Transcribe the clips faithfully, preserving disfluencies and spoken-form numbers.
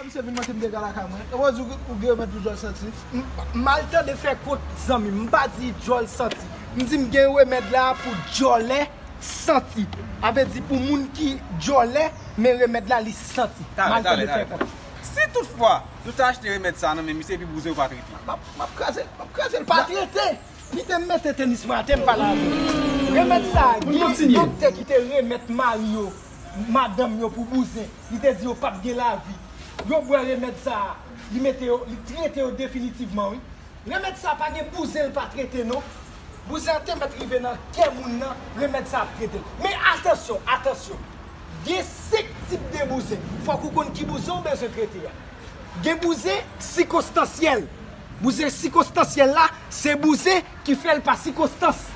Se vin mande m dega lakay mwen. E w di ou gen remèd pou djòl santi? M pa tande fè kont, zanmi m. M pa di djòl santi. M di m gen remèd la pou djòlè santi. A vle di pou moun ki djòlè, men remèd la li santi. M pa tande fè kont. Si toutfwa nou ta achte remèd sa nan men misye epi bouzen yo pa trete. M ap, m ap kraze l, m ap kraze l. Pa trete! Kite m mete tenis mwen atè, m pale avè w. Remèd sa a, gen doktè ki te remèt mari yo, madanm yo pou bouzen. Li te di yo p ap gen lavi. Yo bwè remèd sa a, li mete yo, li trete yo definitivman, wi. Remèd sa a pa gen bouzen l pa trete, non. Bouzen an te mèt rive nan kè moun nan, remèd sa a ap trete l. Men atansyon, atansyon. Gen senk tip de bouzen. Fòk ou konn ki bouzen w bezwen trete a. Gen bouzen sikonstansyèl. Bouzen sikonstansyèl la, se bouzen ki fè l pa sikonstans.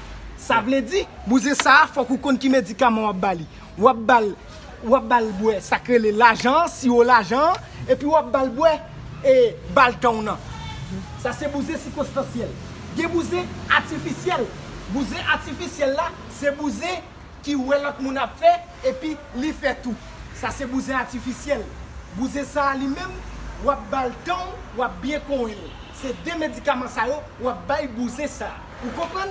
Sa vle di, bouzen sa a, fòk ou konn ki medikaman w ap ba li. W ap ba l, w ap ba l bwè sa k rele lajan an, siwo lajan an, epi w ap ba l bwè e bal tan w nan. Sa se bouzen sikonstansyèl. Gen bouzen atifisyèl. Bouzen atifisyèl la, se bouzen ki wè lòt moun ap fè, epi li fè tou. Sa se bouzen atifisyèl. Bouzen sa a li menm, w ap ba l tan w, w ap byen konyen l. Se de medikaman sa yo, w ap bay bouzen sa a. Ou konprann?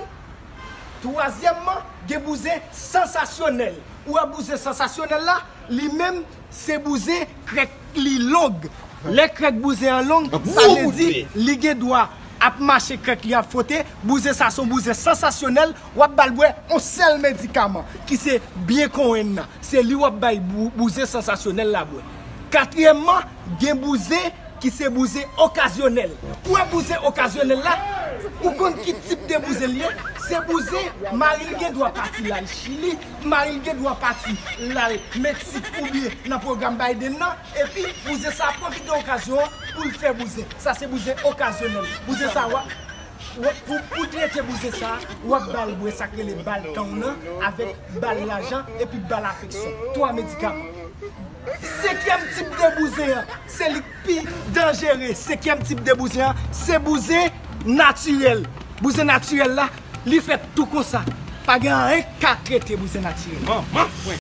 Twazyèmman, gen bouzen sansasyonèl. Ou wè bouzen sansasyonèl la, li menm, se bouzen krèk li long. Lè krèk bouzen an long, sa vle di li gen dwa ap mache, krèk li ap fwote. Bouzen sa se yon bouzen sansasyonèl. W ap ba l bwè yon sèl medikaman ki se byen konyen nan. Se li w ap bay bou-, bouzen sansasyonèl la bwè. Katriyèmman, gen bouzen ki se bouzen okazyonèl. Ou wè bouzen okazyonèl la? Ou konn ki tip de bouzen l ye? Se bouzen mari l gen dwa pati l al Chili, mari l gen dwa pati l al Meksik oubyen nan pwogram Biden nan, epi bouzen sa a pwofite okazyon an pou l fè bouzen. Sa se bouzen okazyonèl. Bouzen sa a, w ap, w ap, pou, pou trete bouzen sa a, w ap ba l bwè sa k rele bal tan w nan avèk bal lajan epi bal afeksyon. Twa medikaman. Senkyèm tip de bouzen an, se li k pi danjere. Senkyèm tip de bouzen an, se bouzen natirèl. Bouzen natirèl la, li fèt tou konsa. Pa gen anyen k ka trete bouzen natirèl. Manman mwen.